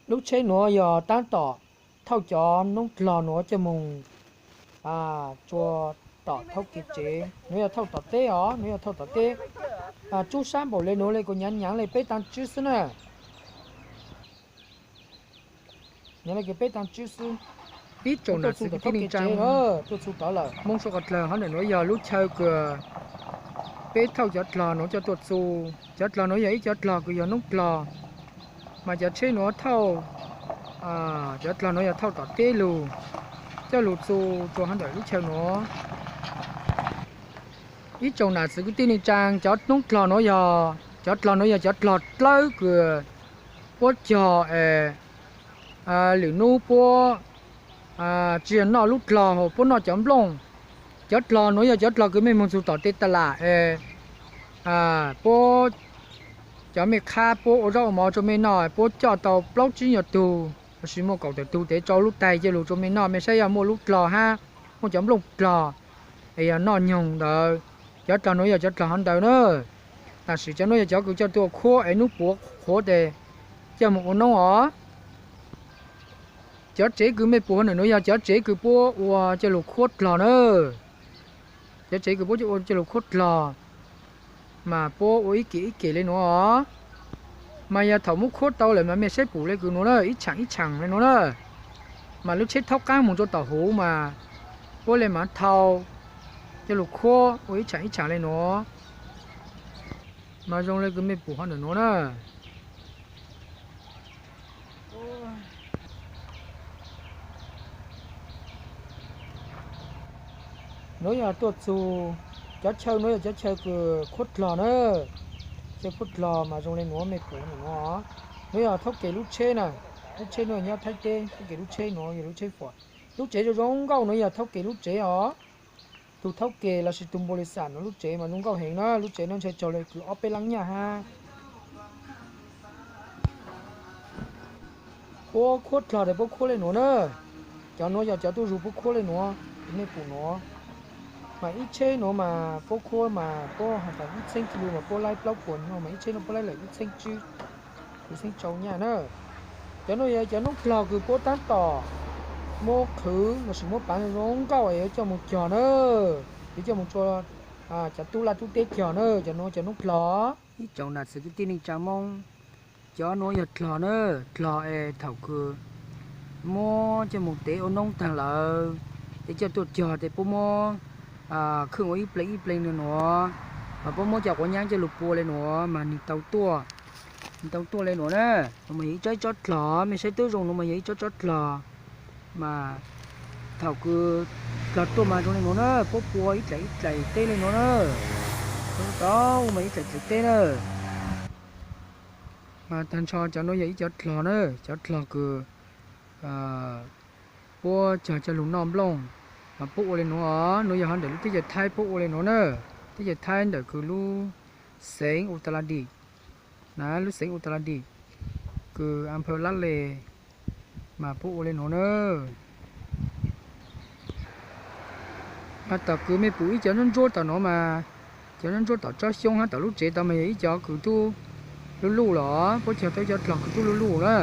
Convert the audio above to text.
Lub tsheb nuav yog taab tom thauj cov noob dlog nuav coj moog tsua tom thauj kev tsev. Nuav yog thauj tom teb os, nuav yog thauj tom teb. Tsub sab npaum le nuav le kuv nyaav nyaav le peb taag tswb xwb na. Nyaav le kuv peb taag tswb xwb. Ib tsoom nam txiv kwv tij neej tsaa, tuaj txug tod lawm. Moob suav qhov dlawg hov ntawm nuav yog lub chaw kws peb thauj cov dlog nuav coj tuaj txug. Cov dlog nuav yog ib cov dlog kws yog noob dlog, mas cov tsheb nuav thauj, cov dlog nuav yog thauj tom teb lug, coj lug txug rua hov ntawm lub chaw nuav. Ib tsoom nam txiv kwv tij neej tsaa, cov noob dlog nuav yog, cov dlog nuav yog cov dlog dlawb kws puab cog es lwm nub puab tsi yog noj lub dlog, puab noj cov nplooj. Cov dlog nuav yog cov dlog kws mej moog txug tom tej ta lam es puab, cov mej qhab puab ua zaub ua mov rua mej noj, puab coj tau plaub tsib nyuag tug lossis muaj kaum tawm tug tes tsau lub taig coj lug rua mej noj, mej saib yog muaj lub dlog hab muaj cov nplooj dlog es yog noj nyoog ntawd. Cov dlog nuav yog cov dlog hov ntawd na. Tam sim cov nuav yog cov kws coj tuaj khuab es nub puav qhuav tes coj moog ua noob os. Cov tsev kws mej pum hov ntawm nuav yog cov tsev kws puab ua coj lug khuab dlog na. Cov tsev kws puab ua coj lug khuab dlog, mas puab ua ib kem ib kem le nuav os. Mas yog thaum muab khuab tau lawm mas mej saib pum le kws nuav na, ib tshaam ib tshaam le nuav na. Mas lub tsheb thaub qaab moog rua tom huv mas puab le maam thau coj lug khuab ua ib tshaam ib tshaam le nuav. Mas zoo le kws mej pum hov ntawm nuav na. Nuav yog tuaj txug cov chaw, nuav yog cov chaw kws khuab dlog na. Chaw khuab dlog mas zoo le nuav mej pum nuav. Nuav yog thaub kem lub tsheb na. Lub tsheb nuav nyob Thaib teb, thaub kem lub tsheb nuav yog lub tsheb fom. Lub tsev zoo zoo nkauj nuav yog thaub kem lub tsev os. Tug thaub kem lossis tug npau li xam nuav lub tsev mas zoo nkauj heev na. Lub tsev nuav ntshai tsaug le kws ob peb laab nyaj hab. Puab khuab dlog tes puab khuab le nuav na. Cov nuav yog cov tuaj zug puab khuab le nuav, mej pum nuav. Mas ib tsheb nuav mas puab khuab mas puab has tas ib txheeb kis lus mas puab laib plaub puas nyuag, mas ib tsheb nuav puab laib lawm ib txheeb tswb, kuv txheeb tsau nyaj na. Cov nuav yog cov noob dlog kws puab taab tom muab qhwv lossis muab paav zoo zoo nkauj es yuav coj moog cog na. Yuav coj moog tsua cov tub laj tub teb cog na, cov nuav cov noob dlog. Ib tsoom nam txiv kwv tij neej tsaa Moob, cov nuav yog dlog na, dlog es thaum kws muab coj moog tev ua noob taag lawm, tes coj tuaj cog tes puab muab khwb ua ib pleeg ib pleeg le nuav, mas puab muab cov quav nyaab coj lug pua le nuav mas nwg tau tuaj, nwg tau tuaj le nuav na. Nuav mas yog ib tsob ib tsob dlog, mej saib tub zoo nuav mas yog ib tsob tsob dlog. Mas thaum kws dlog tuaj mas zoo le nuav na, puab pua ib dlaim ib dlaim teb le nuav na. Tau mas ib dlaim dlaim teb na. Mas taag nrho cov nuav yog ib cov dlog na, cov dlog kws puab cog coj lug noj nplooj, mas puab ua le nuav os. Nuav yog hov ntawm lub teb chaws Thaib puab ua le nuav na. Teb chaws Thaib ntawm kws lub xeev Utaladi, na lub xeev Utaladi, kws a phawv Lab Le, mas puab ua le nuav na. Mas tom kws mej pum ib cov ntsuab ntsuab tom nuav mas, cov ntsuab ntsuab tom tsob xyoob hab tom lub tsev tod mas yog ib cov kws tub luj luj los, puab cog tau ib cov dlog kws tub luj luj na.